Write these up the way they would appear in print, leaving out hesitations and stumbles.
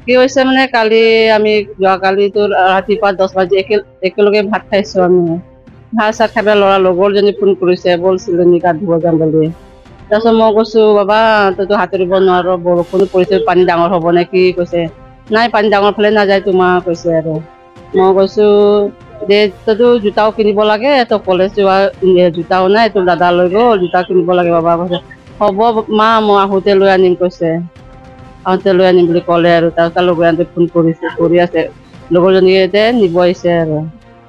কি হৈছে মানে কালি আমি যোৱাকালিতো ৰাতিপুৱা 10 বাজি একেলগে ভাত খাইছোঁ আমি। ভাত চাত খাই পেলাই ল'ৰা লগৰজনী ফোন কৰিছে, ব'ল চিলনী গা ধুব যাম বুলি। তাৰপিছত মই কৈছোঁ, বাবা তইতো সাঁতুৰিব নোৱাৰ, বৰষুণো পৰিছে, পানী ডাঙৰ হ'ব নে কি? কৈছে নাই, পানী ডাঙৰ ফালে নাযায় তোমাৰ কৈছে। আৰু মই কৈছোঁ যে তইতো জোতাও কিনিব লাগে, তই কলেজ যোৱা জোতাও নাই, তোৰ দাদা লৈ গ'ল, জোতা কিনিব লাগে বাবা। কৈছে হ'ব মা, মই আহোঁতে লৈ আনিম কৈছে, আহোঁতে লৈ আনিম বুলি ক'লে। আৰু তাৰ লগৰীয়াহঁতে ফোন কৰিছে, কৰি আছে, লগৰজনীয়ে এতিয়া নিব আহিছে। আৰু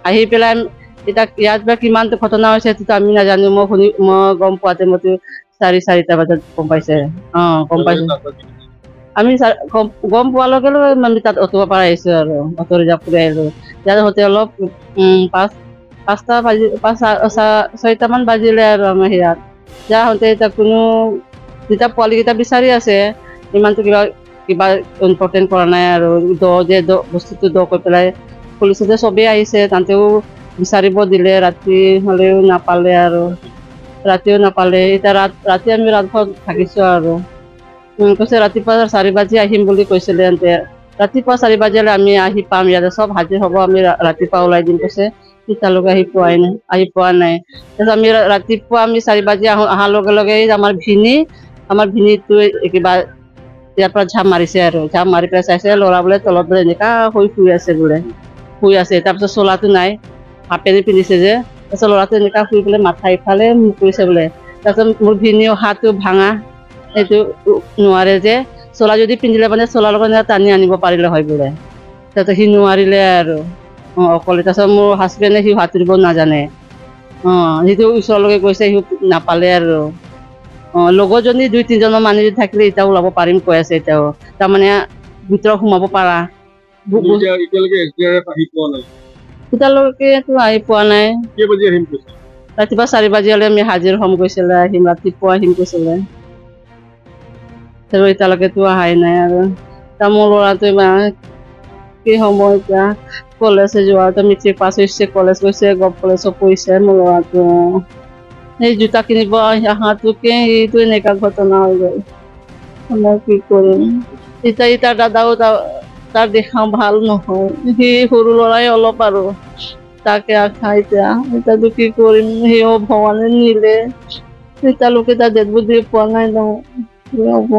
আহি পেলাই এতিয়া ইয়াত বা কিমানটো ঘটনা হৈছে সেইটোতো আমি নাজানো। মই শুনি, মই গম পোৱাতে মইতো 4:30 বজাত গম পাইছে, অঁ গম পাইছোঁ আমি। গম পোৱাৰ লগে লগে আমি তাত অ'টোৰ পৰা আহিছোঁ আৰু অ'টো ৰিজাৰ্ভ কৰি আহিলোঁ। ইয়াত আহোঁতে অলপ 5টা বাজি 5 6টামান বাজিলে। আৰু আমাৰ ইয়াত যা আহোঁতে এতিয়া কোনো যেতিয়া পোৱালিকেইটা বিচাৰি আছে, ইমানটো কিবা কিবা ইম্পৰ্টেণ্ট কৰা নাই। আৰু দ যে দ বস্তুটো দ কৰি পেলাই পুলিচতে চবেই আহিছে, তাতেও বিচাৰিব দিলে, ৰাতি হ'লেও নাপালে। আৰু ৰাতিও নাপালে। এতিয়া ৰাতি আমি ৰাতভৰ থাকিছোঁ। আৰু কৈছে ৰাতিপুৱা 4 বাজি আহিম বুলি কৈছিলে সিহঁতে। ৰাতিপুৱা 4 বাজিলে আমি আহি পাম, ইয়াতে চব হাজিৰ হ'ব, আমি ৰাতিপুৱা ওলাই দিম কৈছে। তেতিয়ালৈকে আহি পোৱাই নাই, আহি পোৱা নাই। তাৰপিছত আমি ৰাতিপুৱা আমি 4 বাজি আহোঁ, অহাৰ লগে লগে আমাৰ ভিনী, আমাৰ ভিনীটোৱে কিবা ইয়াৰ পৰা ঝাপ মাৰিছে। আৰু ঝাপ মাৰি পেলাই চাইছে, ল'ৰা বোলে তলত বোলে এনেকা হৈ শুই আছে বোলে, শুই আছে। তাৰপিছত চোলাটো নাই, হাফ পেণ্ট পিন্ধিছে যে। তাৰপিছত ল'ৰাটো এনেকা শুই পেলাই মাথা ইফালে মুখ কৰিছে বোলে। তাৰপিছত মোৰ ভিনীও হাতটো ভাঙা, সেইটো নোৱাৰে যে, চোলা যদি পিন্ধিলে মানে চোলাৰ লগত টানি আনিব পাৰিলে হয় বোলে। তাৰপিছত সি নোৱাৰিলে আৰু অঁ অকলে। তাৰপিছত মোৰ হাজবেণ্ডে সি সাঁতুৰিব নাজানে, অঁ সিটো ওচৰলৈকে গৈছে, সি নাপালে। আৰু অঁ লগৰজনী 2 3জনমান মানুহ যদি থাকিলে এতিয়া ওলাব পাৰিম কৈ আছে। এতিয়াও তাৰমানে ভিতৰত সোমাব পাৰা। এতিয়ালৈকেতো আহি পোৱা নাই। ৰাতিপুৱা 4 বাজি হ'লে আমি হাজিৰ হ'ম কৈছিলে, আহিম ৰাতিপুৱা আহিম কৈছিলে, এতিয়ালৈকেতো অহাই নাই। আৰু তাৰ মোৰ ল'ৰাটোৱে কি হ'ব এতিয়া? কলেজ যোৱাটো মেট্ৰিক পাছ হৈছে, কলেজ গৈছে, গভ কলেজত পঢ়িছে মোৰ ল'ৰাটো। সেই জোতা কিনিব অহাটোকে এইটো এনেকুৱা ঘটনা হৈ গ'ল, মই কি কৰিম এতিয়া? তাৰ দাদাও তাৰ দেখাও ভাল নহয়, সি সৰু ল'ৰাই অলপ আৰু তাকে আশা। এতিয়া এতিয়াতো কি কৰিম? সিও ভগৱানে নিলে, এতিয়ালৈকে তাৰ ডেড বডি পোৱা নাই ন, কি হ'ব?